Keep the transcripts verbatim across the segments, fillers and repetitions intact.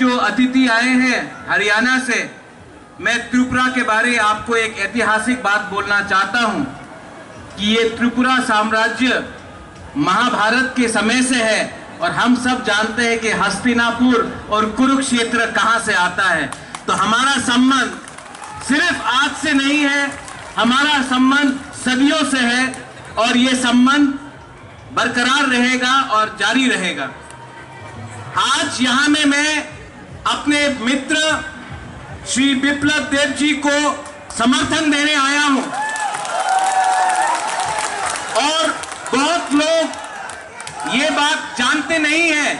जो अतिथि आए हैं हरियाणा से, मैं त्रिपुरा के बारे आपको एक ऐतिहासिक बात बोलना चाहता हूं कि ये त्रिपुरा साम्राज्य महाभारत के समय से है और हम सब जानते हैं कि हस्तिनापुर और कुरुक्षेत्र कहां से आता है। तो हमारा संबंध सिर्फ आज से नहीं है, हमारा संबंध सदियों से है और ये संबंध बरकरार रहेगा और जारी रहेगा। आज यहां में मैं अपने मित्र श्री बिप्लब देव जी को समर्थन देने आया हूं और बहुत लोग ये बात जानते नहीं हैं,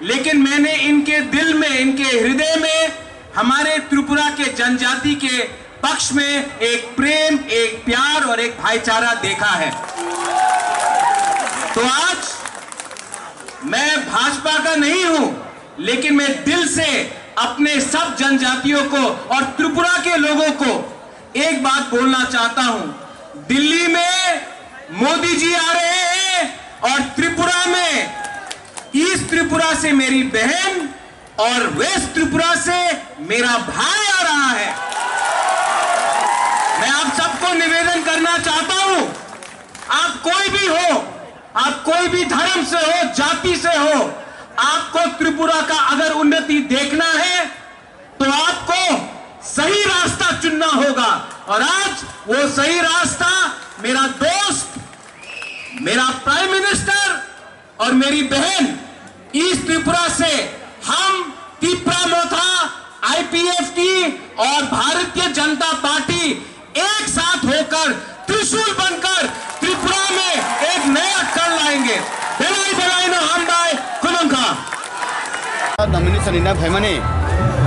लेकिन मैंने इनके दिल में, इनके हृदय में हमारे त्रिपुरा के जनजाति के पक्ष में एक प्रेम, एक प्यार और एक भाईचारा देखा है। तो आज मैं भाजपा का नहीं हूं, लेकिन मैं दिल से अपने सब जनजातियों को और त्रिपुरा के लोगों को एक बात बोलना चाहता हूं। दिल्ली में मोदी जी आ रहे हैं और त्रिपुरा में, ईस्ट त्रिपुरा से मेरी बहन और वेस्ट त्रिपुरा से मेरा भाई आ रहा है। मैं आप सबको निवेदन करना चाहता हूं, आप कोई भी हो, आप कोई भी धर्म से हो, जाति से हो, आपको त्रिपुरा का अगर उन्नति देखना है तो आपको सही रास्ता चुनना होगा। और आज वो सही रास्ता मेरा दोस्त, मेरा प्राइम मिनिस्टर और मेरी बहन ईस्ट त्रिपुरा से हम तिप्रा मोथा, आईपीएफटी और भारतीय जनता पार्टी एक साथ होकर त्रिशूल बनकर त्रिपुरा में एक नया कल लाएंगे। Belai belai no hambai, khulumkha. Nomination ina phaimani,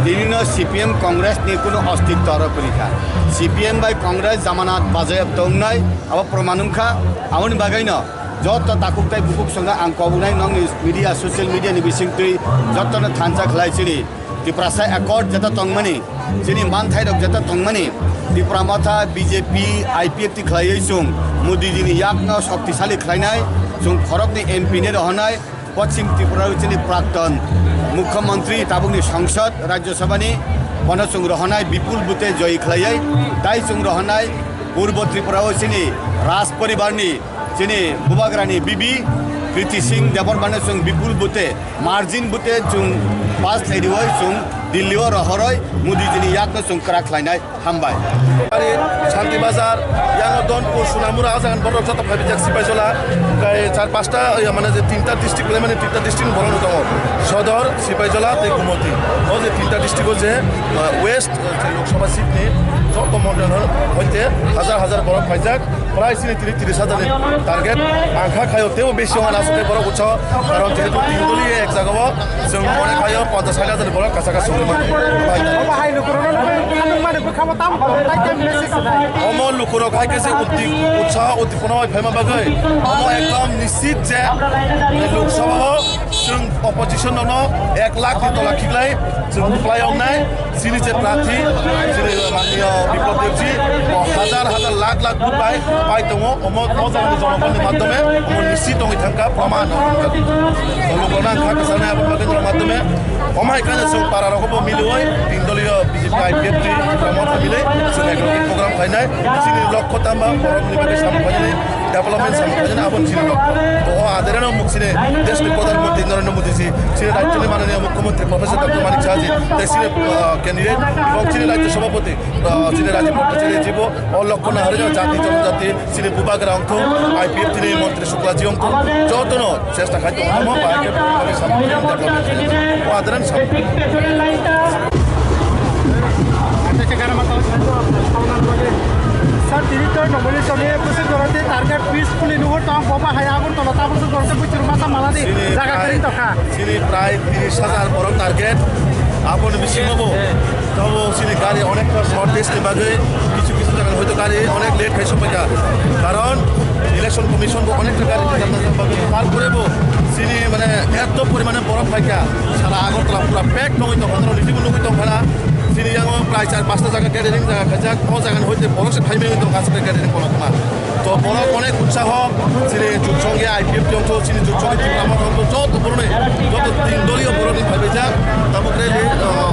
tini no C P M Congress ni kuno ostitto aro kwrwi kha. C P M bai Congress jamanat bajayab tongnai, abo proman wngkha. Aboni bagwi no joto takhuk tai bukhuk songno ang koboknai nokni media, social media ni bisingtwi jotono thansa khlai chini. Tiprasa Accord jeta tongmani, chini manthairok jeta tongmani, Tipra Motha, B J P, I P F T khlaiwi chwng Modi jini yakno shoktisali khlainai, chwng khoroknwi M P ni rohornai, Poschim Tripura chini prakton Mukhyamantri, tabukni Sangsad, Rajya Sabhani, bono chwng rohornai bipul bute joyi khlaiwi, tai chwng rohornai Purbo Tripura o chini Raj Poribarni, chini Bubagrani bibi Kriti Singh Debbarmano chwng bipul bute, margin bute chwng pass khlai riwi chwng Delhi o rohorwi Modi jini yakno chwng kwrak khlainai. Hambai. Ari Shanti Bazar, yango Donpur, Sonamura, o jagan borok joto phaibaijak Sipaijola, kai char pasta, ya mane je tinta district, mane tinta district ni borok no tongo. Sodor, Sipaijola, tei Gumoti. O je tinta district o je, uh, West, uh, je Lok Sabha seat ni joto mondol hoite hajar hajar borok phaijak. Prai sini tini tiris hajar ni target ang kha khayo, tebo besi ongna aswk khe borok utsaho, karon jehetu tin doli ek jaga o chwng mone khayo ponchash sait hajar ni borok kacha kacha songwi mano. Obo hai lukurokno nukmani bwkhao tamo tong, tai tei message rwnai. Omo lukurok hai khe se utti-, utsaho uddipona bai phaima bagwi omo ekdom nischit je Lok Sabha o chwng opposition rokno ek lakh ni tola khiklai chwng kwplai wngnai. Chini je prarthi, chini manya Biplab Debji, bo hajar hajar lakh lakh vote bai pai tongo, omo, o jagani jonogonni madhyome, omo nischit wngwi thangkha, proman. Logo nang kha kwchanai aboni bagwi jora madhyome, omo hai khe chwng para rogo bo miliwi, tin doliyo B J P I P F T, Tipra Motha milwi, chwng ekroki program khlainai, chini lokho tamba, borokni bagwi samung khlainai, development samung khlainai, aboni chini lokho. To o adere no muk chini, deshni Pradhan Mantri Narendra Modi ji, chini rajyoni mananiya Mukhyamantri Professor Doctor Manik Saha ji, tei chini, ah, candidate, ebong chini rajya sabhapati, ah, chini Rajiv Bhattacharya ji bo, o lokho naharwi jati jonojati, chini bubagra wngthung, I P F T ni montri Shukla ji wngthung, jotono chesta khai tongo, omo bai khe samung khlainai, development khlainai. O adere no samung. Sir, tini to nomination ni bwswk jora tei target peacefully nungwi tong, bo ba hai Agartala ta bwswk jora tei bwswk masa mala di jaga kwrwi tongkha. Chini prai tiris hajar borok target. Aboni bisingo bo tabo chini gari onekta short distance ni bagwi kichu kichu jaga hoito gari onek late khai sokpaikha. Karon election commission bo onekta gari tarpore bo chini mane eto porimane borok phaikha. Sara Agartala pura pack nugwi tongkha, nini bo nugwi tongkha na. Chini yango prai char pasta jaga gathering jaga khaijak, o jaga ni hoite borok se phaimani tongkha, aswk gathering borok ma. To borok onek utsaho, chini jutsong ya I P F T ongtho, chini jutsong ya Tipra Motha ongtho, joto borok ni, joto tin doliyo borok ni phaibaijak, tamo Daily, uh,